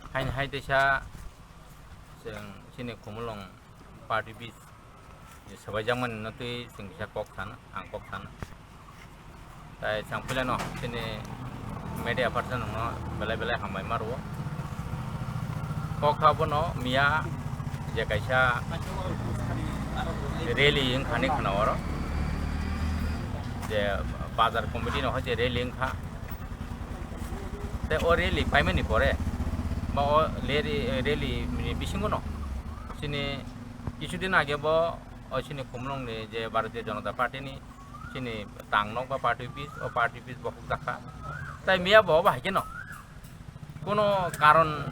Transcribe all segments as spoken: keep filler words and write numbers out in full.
Haini hai teisa chwng chini Khumulwng party office swbaijakmani no twi chwng kisa kok sana, ang kok sana. Tai chwng puilano chini media person no belai belai hambai ma rwo. Kok kha bono miya je kaisa rally wngkha ni khana oro, je bazar committee no je rally wngkha. Tei o rally paimani pore ba o leri-, rally ni bisingo no chini kisu din age bo o chini Khumulwng ni je Bharatiya Janata Party ni chini tang nok ba party office, o party office bokhok jakha. Tai miya bo obo hai khe no kuno karon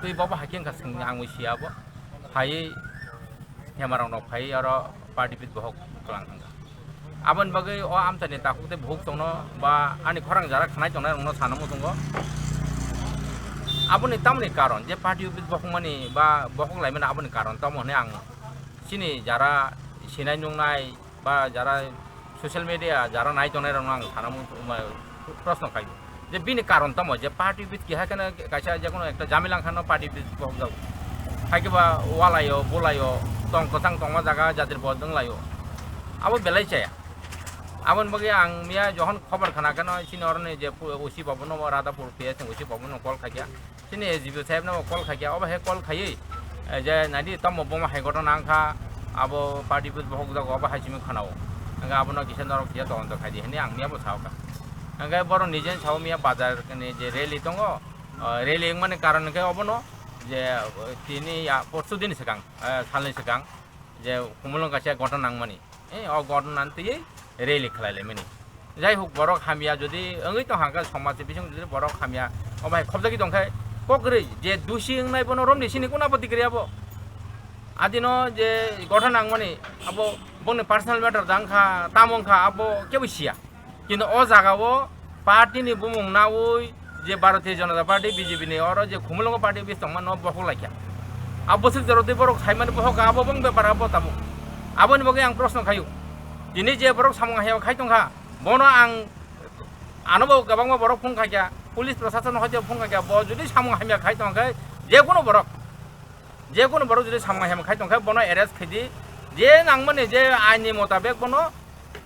twi bo obo hai khe wngkha, chwng ang sia bo phaiwi Hemarok no phai oro party office bohok kwlang thangkha. Aboni bagwi o amchaini takhuk tei buhuk chwngno ba ani khorang jara khanai tongnai rokno sana muchungo. Aboni tamoni karon je party office bohokmani ba bohok laimani aboni karon tamo hwnwi ang chini jara sinai nungnai ba jara social media jara nai tongnai rokno ang sana mu-, ma-, proshno khai je bini karon tamo je party office keha kheno kaisa jekono ekta jamila wngkha no party office bohok jago. Hai khe ba walaio bulaio tong kwchang tongma jaga jatir bo wnglaio. Abo belai chaya. Aboni bagwi ang miya johon khobor khna kheno chini oroni je pu-, O C babu no Radhapur P S ni O C babu no call khaikha. Chini S D P O saheb no call khaikha, obo hai call khaiwi, eh, je naidi tamo boma hai ghotona wngkha, abo party office bohok jago, obo hai simi khanao. Hingkhe abono kisa norok kisa todonto khaidi hwnwi ang miyabo sao kha. Hingkhe borok nijen sao miya bazar ni je rally tongo, eh, rally wngmani karon hingkhe obono je, eh, tini ya porsu din swkang, eh, salni swkang je Khumulwng kaisa ghotona nangmani. Eh, o ghotona twiwi rally khlai laimani. Jai hok, borok hamya jodi wngwi tong kha, somaj ni bising jodi borok hamya, o bai khobjagwi tong khe, kok kwrwi je dusi wngnai bono romni sini kuna apatti kwrwi abo. Adino je ghotona nangmani, abo bongni personal matter da wngkha, tamo wngkha, abo kebo siya. Kintu o jaga o party ni bumung naui je Bharatiya Janata Party, B J P ni oro je Khumulwngo party office tongma no bohok laikha. A bwswk jora tei borok saimani bohok abo bong bepar abo tabuk. Aboni bagwi ang proshno khaio. Tini je borok samung hamya khai tongkha, bono ang, ano bo kwbangma borok phone khaikha, police proshashan no hoite phone khaikha, bo jodi samung hamya khai tongkha, je kono borok, je kono borok jodi samung hamya khai tongkha, bono arrest khaidi, je nangmani je ain ni motabek bono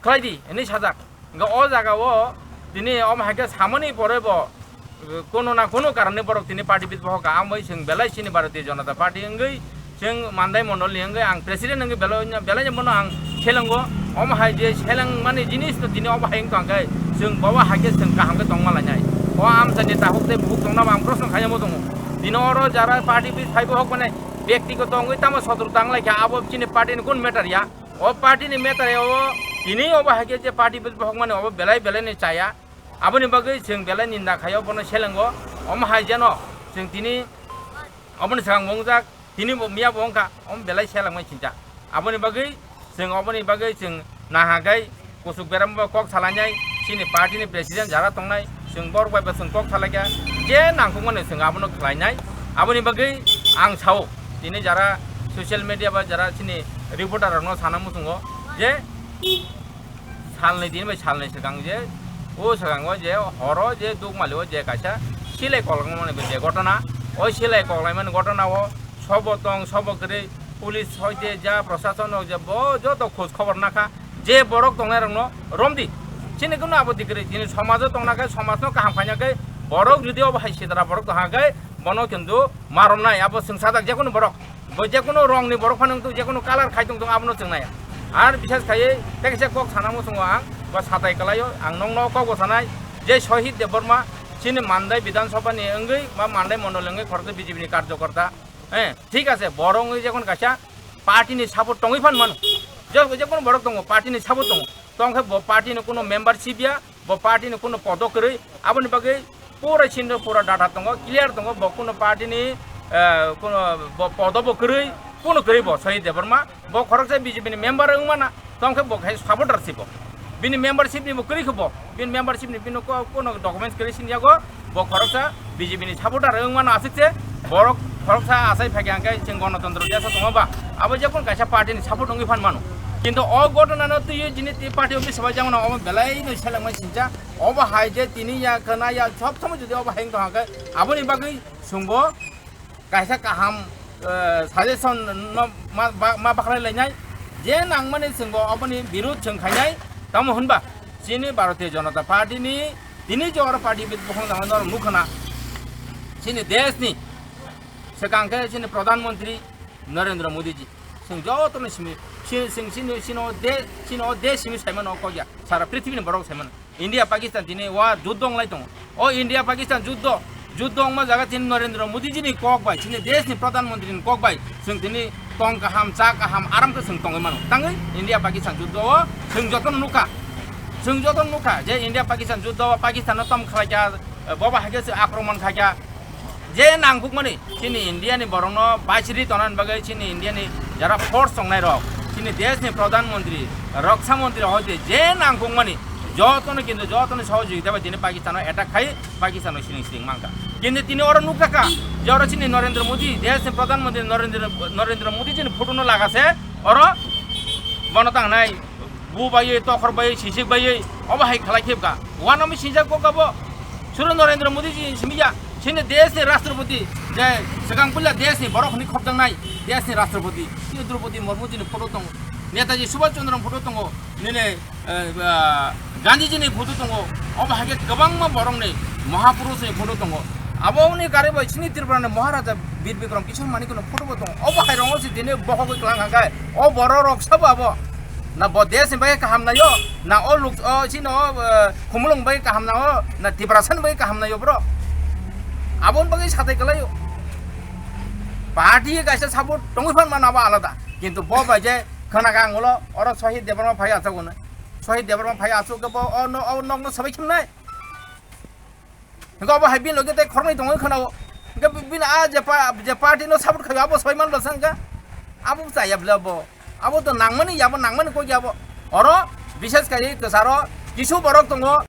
khlaidi, hwnwi sajak. Hingkhe o jaga o tini omo hai khe samani pore bo, eh, kono na kono karone borok tini party bit bohok ka amoi chwng belai chini Bharatiya Janata Party wngwi chwng Mandai Mondol ni wngwi ang president wngwi belai, belai bono ang selengo. Omo hai je selengmani jinis no tini obo hai wngkha hingkhe chwng bobo hai khe chwng kaham khe tongma lainai. O amchaini takhuk tei bukhuk tongna bo ang proshno khaiyamo tongo. Tini oro jara party bit phai bohok mane byaktigoto wngwi tamo sotru tang lai kha abo chini party ni kun matter ya. O party ni matter o tini obo hai khe je party bit bohok mani obo belai belai ni chaya. Aboni bagwi chwng belai ninda khaio bono selengo. Omo hai jeno chwng tini oboni swkang bo wngjak, tini bo miya bo wngkha, omo belai selengmani chinta. Aboni bagwi chwng oboni bagwi chwng naha gai kuchuk berama bo kok salainai, chini party ni president jara tongnai, chwng borok bai bo chwng kok salaikha, je nangkukmani chwng abono khlainai. Aboni bagwi ang sao, tini jara social media ba jara chini reporter rokno sana muchungo je salnwi din bai salnwi swkang je o swkango je horo je Dukmali o je kaisa silai koklangmani je ghotona, o silai koklaimani ghotona o sobo tong sobo kwrwi police hoite ja proshashan rok je bo joto khoj khobor nakha je borok tongnai rokno romdi. Chini kunu abo dikwrwi chini somajo tongna khe somajno kaham khaina khe borok jodi obo hai sidra borok tongha khe bono kintu ma romnai abo chwng sajak jekunu borok. Bo jekunu rong ni borok phano wngtong, jekunu colour khai tongtong, abono chwng naiya. Ar bisas khaiwi tei kaisa kok sana muchungo ang, bo satai kwlaio, ang nokno kok bo sanai, je Sohit Debbarma, chini Mandai Bidhan Sabha ni wngwi ba Mandai Mondol wngwi khoroksa B J P ni karjokorta, eh, thik ase, borok wngwi jekunu kaisa party ni support tongwi phan mano. Je-, jekunu borok tongo, party ni support tongo. Tongkhe bo party ni kuno membership ya, bo party ni kuno podo kwrwi, aboni bagwi pura chini pura data tongo, clear tongo, bo kuno party ni, eh, kuno bo podo bo kwrwi, kuno kwrwi bo Sohit Debbarma, bo khoroksa B J P ni member wngmana, tongkhe bo khai supporter si bo. Bini membership ni bo kwrwi khe bo, bini membership ni bini ko-, kuno documents kwrwi sini yago, bo khoroksa B J P ni supporter wngmano aswk se, borok khoroksa asai phai khe hwnkhe chwng Ganatantro Desho tongo ba, abo jekun kaisa party ni support wngwi phan mano. Kintu o ghotona no twiwi jini twi party office bai jangno obo belai no selengmani sincha. Obo hai je tini ya khna ya sob somoi jodi obo hai wngtong hake aboni bagwi chwngbo kaisa kaham, eh, suggestion no ma, ba, ma bakhlai lainai. Je nangmani chwngbo oboni birud chwng khainai. Tamo hwnba chini Bharatiya Janata Party ni tini je oro party bit bukhang jangno norok nukhana chini desh ni swkang khe chini Pradhan Mantri Narendra Modi ji. Chwng jotono simi, si-, chwng sini, sino de, sino de simi saimano kokya. Sara prithibini borok saimano. India Pakistan tini wa juddo wnglai tongo. O India Pakistan juddo, juddo wngma jaga tini Narendra Modi ji ni kok bai, chini desh ni Pradhan Mantri ni kok bai, chwng tini tong kaham, cha kaham, aram khe chwng tongwi mano. Tangwi India Pakistan juddo o chwng jotono nukha. Chwng jotono nukha je India Pakistan juddo o Pakistan no tom khlaikha, boba haikhe se akromon khaikha. Je nangkukmani chini India ni borokno bachiri tonani bagwi chini India ni jara force tongnai rok, chini desh ni Pradhan Mantri, Raksha Mantri hoite je nangkukmani jotono kintu jotono sohojogita bai tini Pakistan o attack khai Pakistan o siling siling mankha. Kintu tini oro nukjakha je oro chini Narendra Modi, desh ni Pradhan Mantri Narendra, Narendra Modi chini photo no lagase oro bono tangnai. Bu baiwi, tokhor baiwi, sisik baiwi, obo hai khlai khibka. Uanami mami sinjak kok abo. Suru Narendra Modi ji simi ya. Chini desh ni Rashtrapati, je swkang puila desh ni borok hwnwi khopjaknai, desh ni Rashtrapati. Chini Draupadi Murmu ji ni photo tongo. Netaji Subhash Chandra ni photo tongo. Nini, eh, ah, Gandhi ji ni photo tongo. Obo hai khe kwbangma borok ni Mahapurush ni photo tongo. Abo ni kari bai chini Tripura ni Maharaja Bir Bikram Kishore Manik no photo bo tongo. Obo hai rongo si tini bokhogwi klang kha khe. O borok rok sabo abo. Na bo desh ni bagwi kaham naio, na o luk, o chini o, eh, khumulwng bagwi kaham nao, na Tiprasa ni bagwi kaham naio bro. Aboni bagwi satai kwlaio. Party kaisa support tongwi phan mano abo alada. Kintu bo bai je khwna kha ang ulo, oro Shahid Debbarma phai achuk hwnwi. Shahid Debbarma phai achuk khe bo o no, o nokno sabai khimnai. Hingke obo hai bini loge tei khoroknwi tongwi khwnao. Hingke bini a je pa-, je party no support khaio abo soi man bwsa hingke. Abo chaya bwle abo. Abo to nangmani yabo nangmani kok yabo. Oro bishes kai kwcharo kisu borok tongo.